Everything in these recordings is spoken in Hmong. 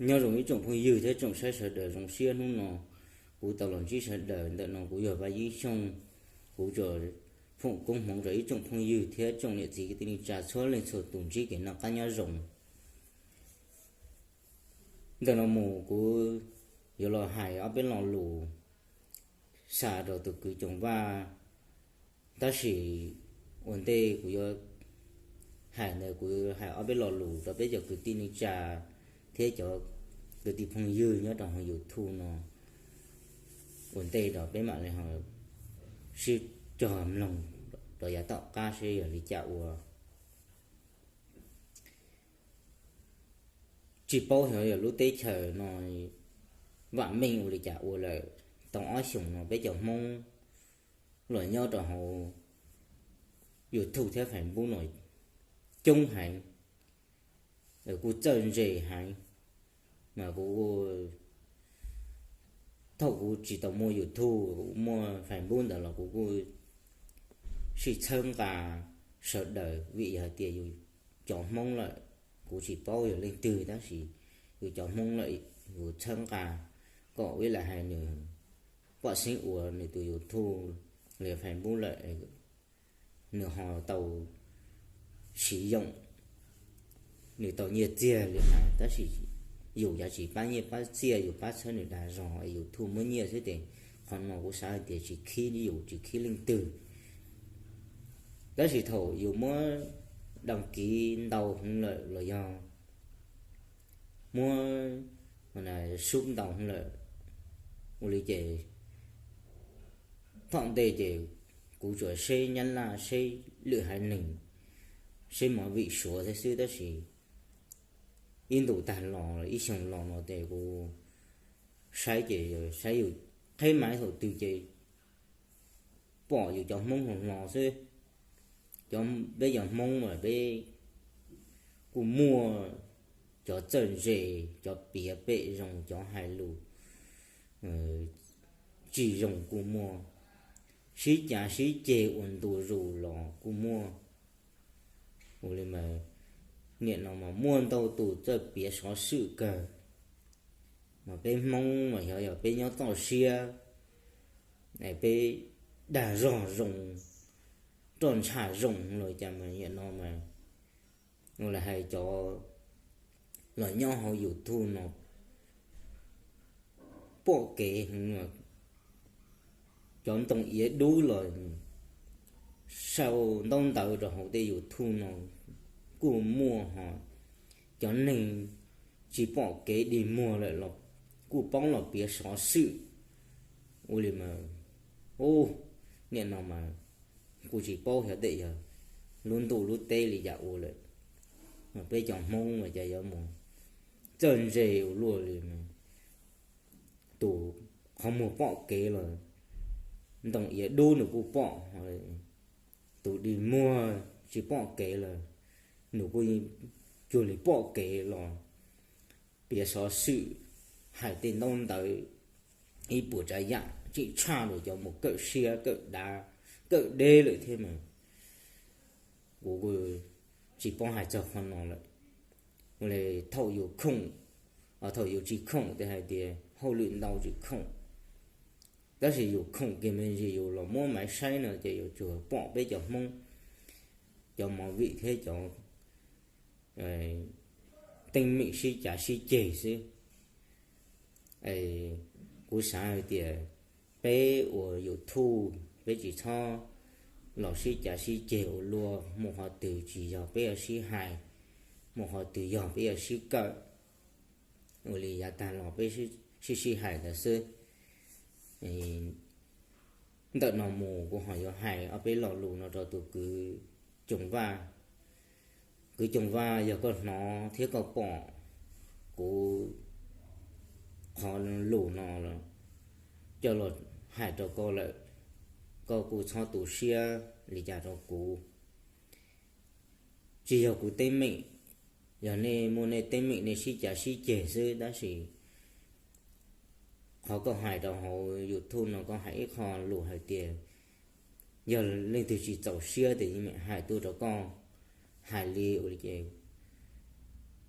Nyob zoo ib tsoom phooj ywg thiab tsoom saib sawv daws, zoo siab hnub no kuv tau los ntsib sawv daws. Ntawm no kuv yog Vaj Yeeb Xyooj, kuv tsuas foom koob hmoov rau ib tsoom phooj ywg thiab tsoom niam txiv kwv tij neej tsa txhua leej txhua tus ntsib kev noj qab nyob zoo. Ntawm no mus kuv yuav los hais ob peb lo lus xa rau tus kwv Coom Vaj, tab sis ua ntej kuv yuav hais ntawd kuv hais ob peb lo lus rau peb cov kwv tij neej tsa thiab cov kwv tij phooj ywg nyob rau hauv YouTube no. Ua ntej rau peb mam li ho sib cog mloog rau yav tom qab seb yog li cas ua. Tsis paub xyov yog lub teb chaws no vam meej ua li cas ua lawm, tau ob xyoos no peb cov Hmoob los nyob rau hauv YouTube thiab Facebook no coob heev, kuj txawj ntse heev. Mas kuv, thaum kuv tsis tau muaj YouTube, kuv muaj Facebook ntawd los kuv kuj sib txhawb nqa sawv daws, vim yog hais tias yus cov Hmoob lawm, kuv tsis paub yog leej twg tab sis yus cov Hmoob lawm yus txhawb nqa kom ib lam hais nws pom xeeb ua nws tus YouTube li Facebook lawm, nws ho tau siv yoom, nws tau nyiaj txiag li hais, tab sis yus yuav tsis pab nyiaj pab txiaj, yus pab txhawb nws dag zog es YouTube muab nyiaj xwb ces qhov no kuv xav hais tias tsis khib yus tsis khib leej twg. Tab sis thaum yus muab đăng ký ntau heev lawm los yog muab sub ntau heev lawm, ua li ces thaum ntej ces kuv tsuas seb nyab laj, seb lwm haiv neeg, seb movie Suav thiab xwb, tab sis ib ntus tag los ib xyoo los no ces kuv saib ces saib yus qheb maiv thaum twg ces pom yus cov Hmoob hlob hlob xwb. Peb cov Hmoob mas peb kuj muaj cov txawj ntse, cov piav pem zoo, cov hais lus tsis zoo kuj muaj, sib cav sib ceg ua ntu zus los kuj muaj. Ua li mas nim no mas muaj ntau tus txawj piav xov xwm kawg, mas peb Hmoob mas xyov yog peb nyob txoj siab, peb dag zog zoo, roj ntsha zoo los cas mas nim no mas ua li hais cov los nyob hauv YouTube no pom kev heev, cov ntoo iav dub los sau ntaub ntawv rau hauv tej YouTube no kuj muaj ho. Cov neeg tsis pom kev dig muag lawm los kuj paub los piav xov xwm. Ua li mas, nim no mas kuv tsis paub xyov tej yog lub ntuj lub teb li cas ua lawm, peb cov Hmoob mas cas yuav mus txawj ntse ua luaj li. Tus qhov muag pom kev los ntoo iav dub nws kuj pom, tus dig muag tsis pom kev los nws kuj cuag li pom kev los piav xov xwm, hais tej ntaub ntawv ib puas tsav yam tseem tshaj rau cov mus kawm siab kawm dav kawm deb lawm thiab mas. Kuv kuj tsis paub hais txog qhov no lawm. Ua li thaum yus khoom, thaum yus tsis khoom ces hais tias hauj lwm ntau tsis khoom, tab sis yus khoom kiag me ntsis yus los muab maiv saib no ces yuav tsuas pom peb cov Hmoob cov movie thiab cov teeb meem sib cav sib ceg xwb. Kuv xav hais tias peb ua YouTube peb tsis txhob los sib cav sib ceg ua luaj, muaj qhov twg tsis yog peb yuav sib hais, muaj qhov twg yog peb yuav sib kawm. Ua li yav tag los peb sib sib hais ntawd xwb. Ntawm no mus kuv ho yuav hais ob peb lo lus no rau tus kwv Coom Vaj. Kwv Coom Vaj, yog koj hnov thiab koj pom kuv qhov lus no los coj los hais rau koj lawm, koj kuj txhob tu siab li cas rau kuv. Tsis yog kuv teeb meem, yog nej muaj nej teeb meem nej sib cav sib ceg xwb, tab sis qhov koj hais rau hauv YouTube no koj hais ib qho lus hais tias yog leej twg tsis txaus siab ces yeej meem hais tuaj rau koj, hais li ua li ces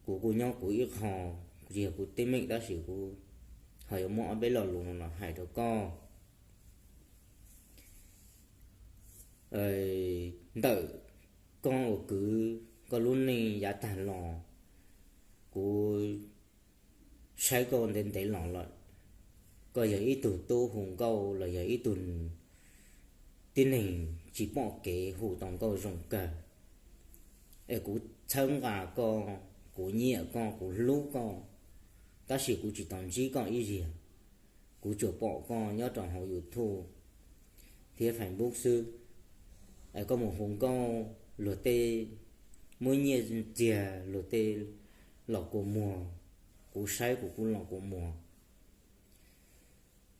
kuv kuj nyob kuv ib qho, tsis yog kuv teeb meem tab sis kuv ho yuav muab ob peb lo lus no los hais rau koj. Ntawm koj uas kwv koj lub neej yav tag los, kuv saib koj ntev ntev los lawm, koj yog ib tug tub hu nkauj los yog ib tug tib neeg tsis pom kev hu tau nkauj zoo kawg. Es kuv txhawb nqa koj, kuv nyiam koj, kuv hlub koj, tab sis kuv tsis tau ntsib koj ib zaug. Kuv tsuas pom koj nyob rau hauv YouTube thiab Facebook xwb. Es koj mus hu nkauj, luag tej muaj nyiaj txiag, luag tej los kua muag, kuv saib kuv kuj los kua muag.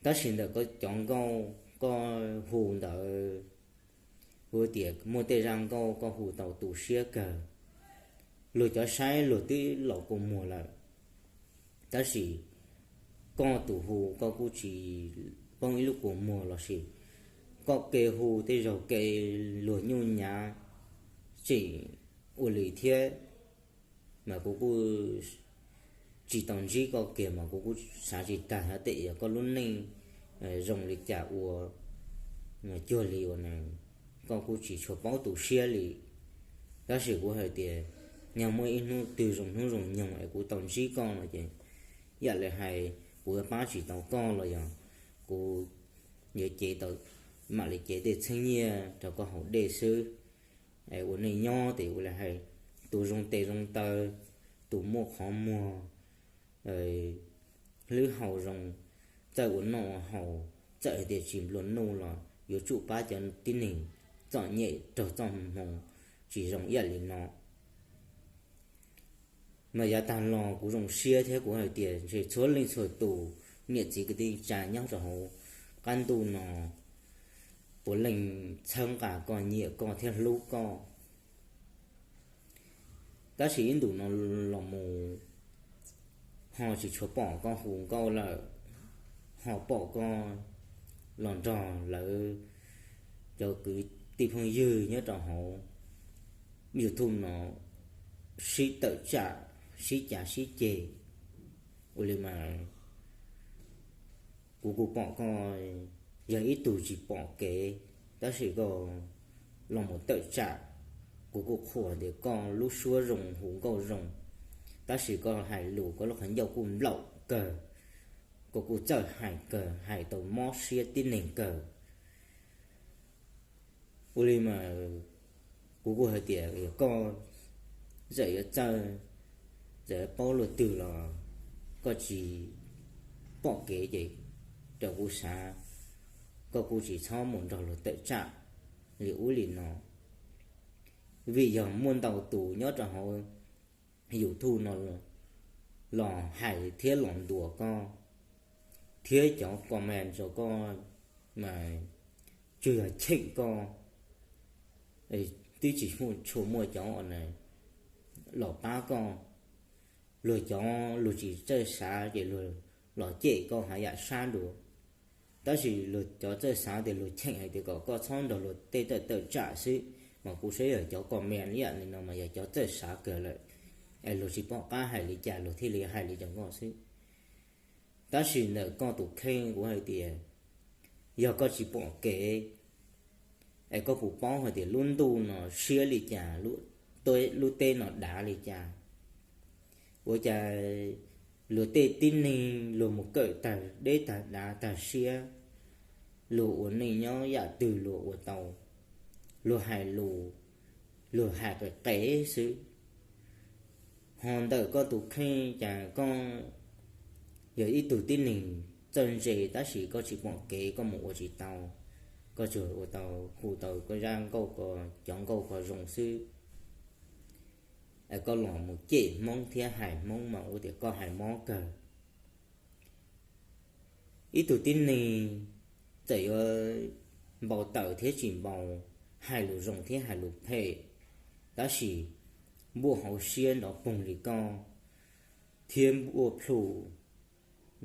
Tab sis ntawm koj cov nkauj koj hu ntawd, hu tias muaj tej zaj nkauj koj hu tau tu siab kawg, luag cov saib luag twb los kua muag lawm. Tab sis koj tus hu koj kuj tsis poob ib lub kua muag los sis koj kev hu tej zaug kev luag nyuj nyav tseem ua li thiab. Mas kuv kuj tsis tau ntsib koj kiag mas kuv kuj xav tsis tag hais tias yog koj lub neej zoo li cas ua cuag li uas koj kuj tsis tshua paub tu siab li. Tab sis kuv hais tias yog muaj ib hnub twg zoo hnub zoo nyoog es kuv tau ntsib koj no ces ib yam li hais kuv yuav pab tsis tau koj los yog kuv yuav cev tau, mam li cev tej txheeb nyiaj rau koj haus dej xwb. Ua neej nyob ces ua li hais, tus zoo tes zoo taw, tus muaj qhov muag, hlwb haus zoo, txawj ua noj ua haus, txawm hais tias tsis nplua nuj los yuav tsum pab cov tib neeg txom nyem raug txoj hmoo tsis zoo ib yam li no. Mas yav tag los kuv zoo siab thiab kuv hais tias ntshe txhua leej txhua tus niam txiv kwv tij tsa nyob rau hauv qab ntuj no puav leej txhawb nqa koj, nyiam koj thiab hlub koj. Tab sis ib ntus no los mus ho tsis tshua pom koj hu nkauj lawm, ho pom koj los nrog lawv cov kwv tij phooj ywg nyob rau hauv YouTube no sib tawm tsam, sib cav sib ceg. Ua li mas kuv kuj pom koj yog ib tug tsis pom kev, tab sis koj los mus tawm tsam, kuv kuj qhuas tias koj lub suab zoo, hu nkauj zoo, tab sis koj hais lus koj lub qhov ncauj kuj nplaum kawg, koj kuj txawj hais kawg, hais tau mob siab tib neeg kawg. Ua li mas kuv kuj hais tias yog koj txawm yuav txawj, txawm yuav paub luaj twg los koj tsis pom kev ces raws kuv xav koj kuj tsis txhob mus nrog luag tawm tsam li ub li no. Vim yog muaj ntau tus nyob rau hauv YouTube no los hais thiab los ntuas koj, thiab cov comment rau koj mas tsuas yog cheem koj, twb tsis tshua muaj cov los pab koj. Luag cov luag tsis txawj xav ces luag los cem koj haj yam sab dua. Tab sis luag cov txawj xav tias luag cheem hais tias kom koj txhob nrog luag tej tawm tawm tsam xwb, mas kuv saib yog cov comment ib yam li no mas yog cov txawj xav kawg lawm, es luag tsis pom qab hais li cas luag thiaj li hais li cas koj xwb. Tab sis ntawm koj tus kheej kuv hais tias yog koj tsis pom kev, es koj puas paub hais tias lub ntuj no siab li cas, lub teb no dav li cas? Ua cas luag tej tib neeg luag mus kawm tag deb tag dav tag siab, luag ua neej nyob yam twg luag ua tau, luag hais lus, luag hais qev qev xwb. Ho ntawm koj tus kheej cas koj yog ib tug tib neeg txawj ntse tab sis koj tsis pom kev koj mus ua tsis tau, koj tsuas ua tau hu tau koj zaj nkauj ko, cov nkauj ko zoo xwb. Es koj los mus cem Hmoob thiab hais Hmoob mas ua tias koj hais mob kawg. Ib tug tib neeg txawm yuav npau taws thiab tsis npau, hais lus zoo thiab hais lus phem, tab sis npuaj hauv siab nrov poog li koj, thiab npuaj plhu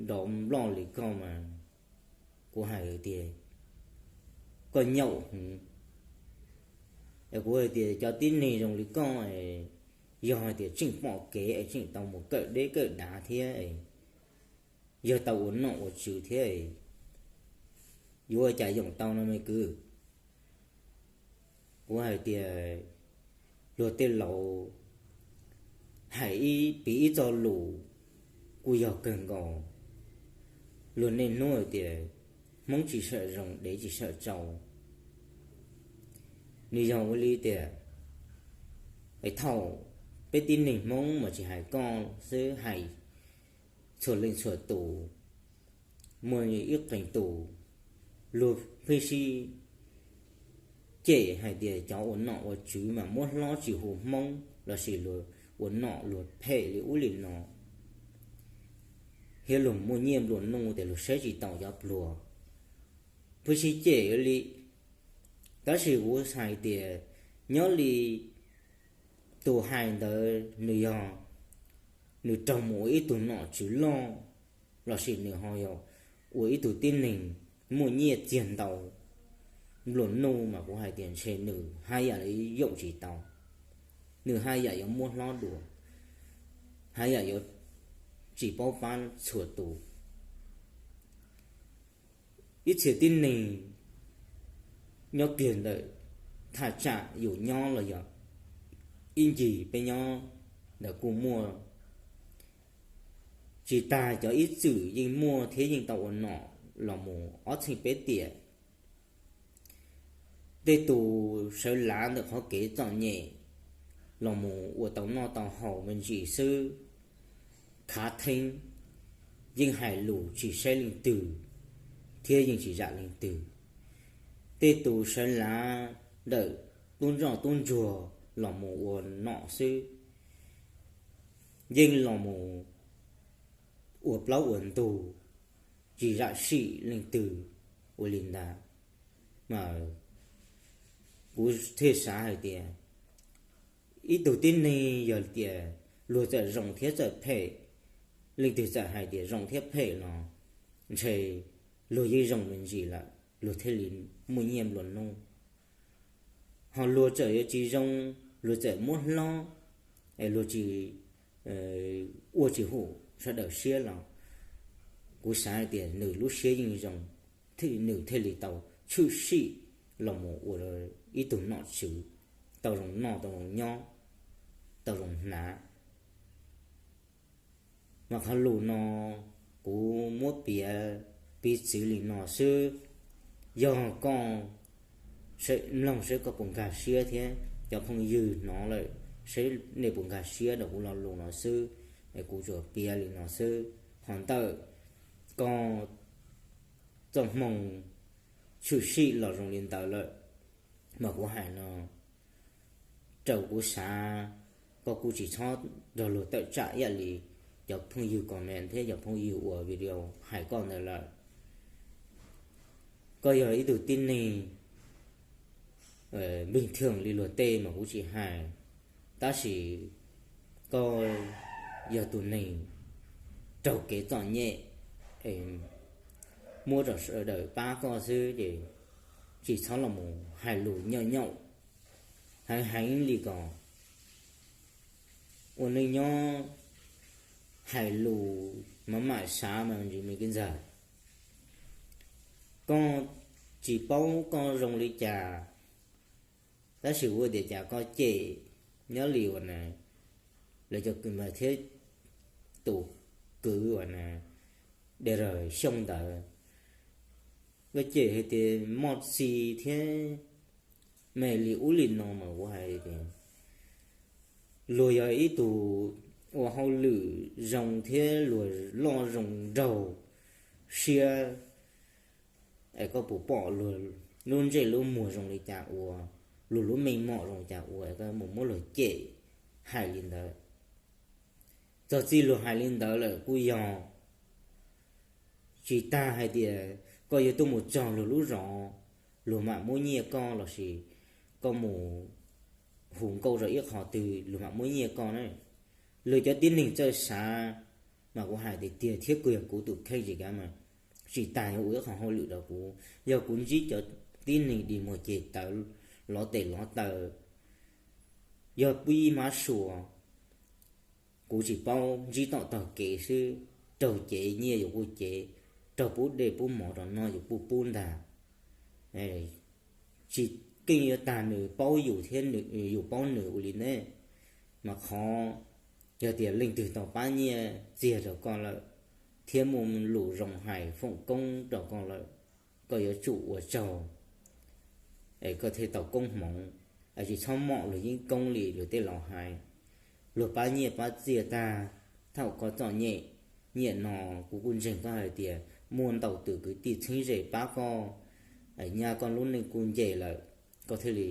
nrov nploj li koj mas kuv hais tias koj nyaum heev. Es kuv hais tias cov tib neeg zoo li koj es yog hais tias tseem pom kev es tseem tau mus kawm deb kawm dav thiab, yog tau ua nom ua tswv thiab, yuav ua cas yoom tau no me kwv? Kuv hais tias luag tej laus hais ib piv ib txoj lus kuj yog kawg nkaus. Luag niaj hnub hais tias Hmoob tsis sawm zoo dev tsis sawm tsau. Nws yog ua li tias, es thaum peb tib neeg Hmoob mas tsis hais koj xwb, hais txhua leej txhua tus, muaj ib qee tus luag pheej sib cem hais tias cov ua nom ua tswv mas muab hlob tsis hu Hmoob lossis luag ua nom luag phem li ub li no, thiab luag muaj nyiaj nplua nuj tias luag saib tsis taus cov pluag, pheej sib cem li. Tab sis kuv hais tias nyob li tus hais ntawd nws yog, nws raug mus ua ib tug nom tswv loj lossis nws ho yog ua ib tug tib neeg muaj nyiaj txiag ntau nplua nuj mas kuv hais tias ntshe nws haj yam li yoom tsis tau, nws haj yam yuav muab hlob dua, haj yam yuav tsis paub pab txhua tus. Ib txhia tib neeg nyob kiag ntawm thaj tsam yus nyob los yog ib ncig peb nyob ntawd kuj muaj. Tsis tas cov ib txwm yeej muaj thiab yeej tau ua nom los mus ob txheej peb tiam. Tej tus sawv lav ntawm qhov kev txom nyem los mus ua tau noj tau haus me ntsis xwb, khav theeb, yeej hais lus tsis saib leej twg thiab yeej tsis zam leej twg. Tej tus sawv lav ntawm tub ntsoj tub ntsuag los mus ua nom xwb, yeej los mus ua plaub ua ntug, tsis zam sim leej twg. Ua li ntawd mas kuv thiaj xav hais tias ib tug tib neeg yog tias luag txawm zoo thiab txawm phem, leej twg txawm hais tias zoo thiab phem los ntshe luag yeej zoo me ntsis lawm luag thiaj li muaj nyiaj nplua nuj. Ho luag txawm yuav tsis zoo, luag txawm muab hlob, es luag tsis ua tsis hum sawv daws siab los kuv xav hais tias nws lub siab yeej zoo, nws thiaj li tau tshwm sim los mus ua ib tug nom tswv tau zoo noj tau zoo nyob, tau zoo hnav. Mas qhov lus no kuv muab piav piv txwv li no xwb. Yog koj mloog saib koj puas nkag siab thiab cov phooj ywg hnov lawm saib nej puas nkag siab rau kuv lo lus no xwb. Es kuv tsuas piav li no xwb. Ho ntawm koj txoj hmoo tshwm sim los zoo li ntawd lawm mas kuv hais no rau kuv xav, koj kuj tsis txhob nrog luag tawm tsam ib yam li cov phooj ywg comment thiab cov phooj ywg ua video hais koj ntawd lawm. Koj yog ib tug tib neeg bình thường li luag tej mas kuv tsis hais, tab sis koj yog tus neeg raug kev txom nyem, muab rau sawv daws pab koj xwb ces tsis txhob los mus hais lus nyom nyaum heev heev li ko. Ua neej nyob hais lus mam mam xav mas ntsis me kwv ntxawg, koj tsis paub koj zoo li cas, tab sis kuv tias cas koj cem nyob li uas na, lawv cov kwv mas thiab tus kwv uas na, Dej Raws Xyooj ntawd, koj cem hais tias moj txi thiab me li ub li no mas kuv hais tias luag yog ib tug ua hauj lwm zoo thiab luag loj zoo nraug siab, es koj puas pom luag lub ntsej lub muag zoo li cas ua, luag lub meej mom zoo li cas ua es koj mus muab luag cem hais li ntawd? Txog txij luag hais li ntawd lawm kuj yog, tsis tas hais tias koj yuav tuaj mus txog luag lub zos, luag mam muab nyiaj koj lossis koj mus hu nkauj rau ib qho twg luag mam muab nyiaj koj na. Luag cov tib neeg txawj xav, mas kuv hais tiag tiag thiab kuj yog kuv tus kheej tsis kav mas, tsis tas yuav ua ib qho hauj lwm rau kuv, yog kuv ntsib cov tib neeg dig muag ceg tawv, lov tes lov taw, yog pub ib mab sua, kuv tsis paub, ntsib tom tog kev xwb, raug cev nyiaj yus kuj cev, raug pub dej pub mov rau noj yus kuj pub ntag. Tsis keej yuav tag nws paub yus thiab yus paub nws ua li ne. Mas qhov yog tias leej twg tau pab nyiaj txiag rau koj lawm, thiab muaj lus zoo hais foom koob rau koj lawm, koj yuav tsum ua tsaug, es koj thiaj tau koob hmoov. Es tsis txhob mom luag yeeb koob li luag tej laus hais. Luag pab nyiaj pab txiaj tag, thaum koj txom nyem, nyiam no, kuv kuj ntseeg koj hais tias muaj ntau tus kwv tij txheeb ze pab koj, nyab koj lub neej kuj nce lawm, koj thiaj li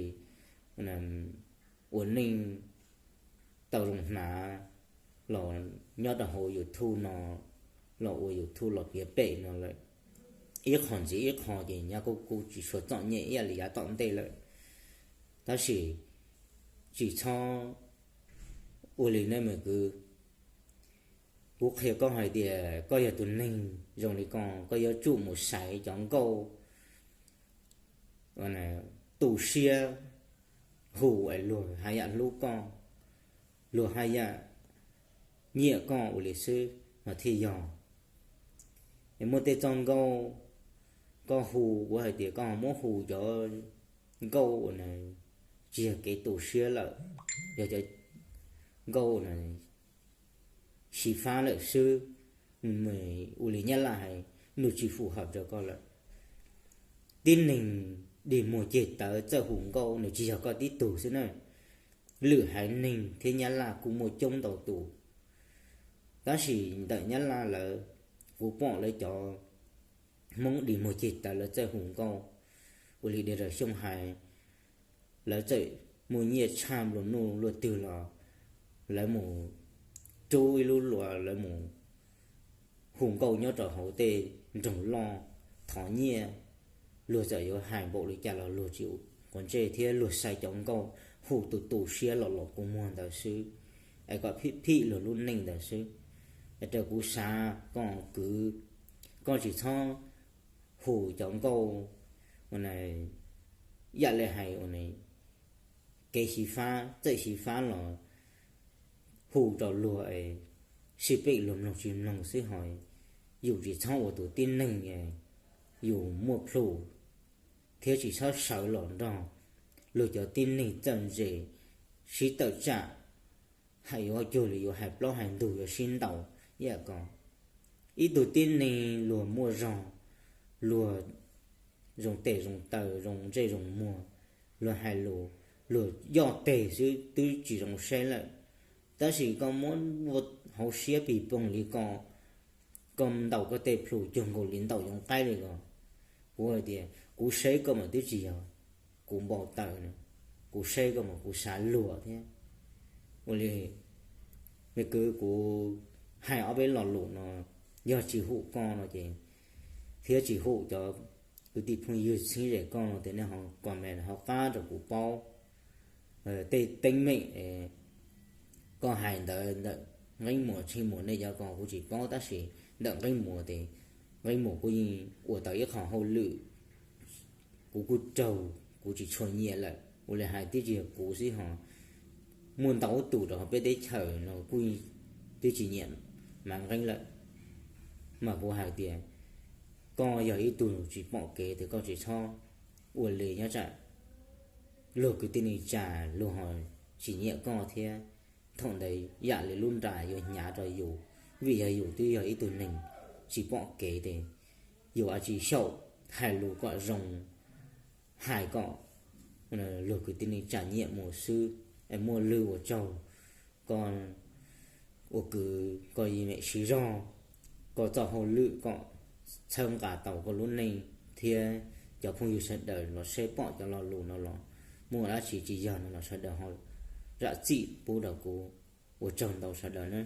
ua neej tau zoo hnav los nyob rau hauv YouTube no, los ua YouTube los piav pem no lawm. Ib qho ntxiv ib qho ces nyab kuj tsis tshua txom nyem ib yam li yav tom ntej lawm. Tab sis tsis txhob ua li ne me kwv. Kuv qhia koj hais tias koj yog tus neeg zoo li ko, koj yuav tsum mus xaiv cov nkauj tu siab hu es luag haj yam hlub koj, luag haj yam nyiam koj ua li xwb mas thiaj yog. Es muaj tej txoj nkauj koj hu, kuv hais tias koj ho muab hu cov nkauj uas tsis yog kev tu siab lawm, yog cov nkauj xyiv fab lawm xwb, ua li nyab laj hais, nws tsis fum hawm rau koj lawm. Tib neeg dig muag ceg tawv txawj hu nkauj nws tsis yog koj tib tug xwb na. Lwm haiv neeg thiab nyab laj kuj muaj coob ntau tus, tab sis ntawm nyab laj lawv, kuv pom lawv cov Hmoob dig muag ceg tawv lawv txawj hu nkauj. Ua li Dej Raws Xyooj hais, lawv txawm muaj nyiaj tshaj nplua nuj luaj twg los lawv mus rub ib lub luas, lawv mus hu nkauj nyob rau hauv tej nroog loj thov nyiaj. Luag txawm yuav hais npaum li cas los luag tsis quav ntsej thiab luag xaiv cov nkauj hu tus tu siab los los kua muag ntawd xwb, es kom phim phim luag lub neej ntawd xwb. Es raws kuv xav koj kwv, koj tsis txhob hu cov nkauj ua yam li hais ua kev xyiv fab, txawj xyiv fab los hu rau luag es sib pem luag mloog tsis mloog xwb ho yus tsis txhob ua tus tib neeg yus muaj plhus, thiab tsis txhob sawv los nrog luag cov tib neeg txawj ntse sib tawm tsam, hais yuav cuag li yuav hais plaub hais ntug yuav sib ntaus ib yam ko. Ib tug tib neeg luag muaj zog, luag zoo tes zoo taw zoo ntsej zoo muag, luag hais lus, luag yoj teg xwb twb tsis zoo saib lawm. Tab sis koj muab ua hauv siab pig poog li ko, koj ntaus koj tej plhus cuag nkaus li ntaus yoov qaib li ko. Kuv hais tias kuv saib koj mas twb tsis yog kuv npau taws, kuv saib koj mas kuv xav luag thiab. Ua li, me kwv, kuv hais ob peb lo lus no, yog tsis hum koj no ces, thiab tsis hum cov kwv tij phooj ywg txheeb ze koj no ces nej ho comment hauv qab rau kuv paub. Tej teeb meem koj hais ntawd ntawm Nqeeb Muas Tsheej Muas nej cov ko kuv tsis paub, tab sis ntawm Nqeeb Muas ces Nqeeb Muas kuj yeej ua tau ib qho hauj lwm kuv kuj raug, kuv tsis tshua nyiam lawm. Ua li hais twb tsis yog kuv xwb ho muaj ntau tus rau hauv peb teb chaws no kuj twb tsis nyiam Maiv Nqeeb lawm. Mas kuv hais tias koj yog ib tug tsis pom kev ces koj tsis txhob ua li nyob tsam luag kwv tij neej tsa luag ho tsis nyiam koj thiab. Thaum ntawd yam li lub nra yuav hnyav rau yus, vim yog yus twb yog ib tug neeg tsis pom kev ces yus a tsis xyaum, hais lus kom zoo, hais kom luag kwv tij neej tsa nyiam mus xwb. Es muaj lwg ua tsaug koj ua kwv koj yeej meem siv zog, koj txoj hauj lwm kom txhawb nqa tau koj lub neej thiab cov phooj ywg sawv daws los saib pom cov lo lus no los muaj dab tsi tsis yog no los sawv daws ho zam txim pub rau kuv. Ua tsaug ntau sawv daws na.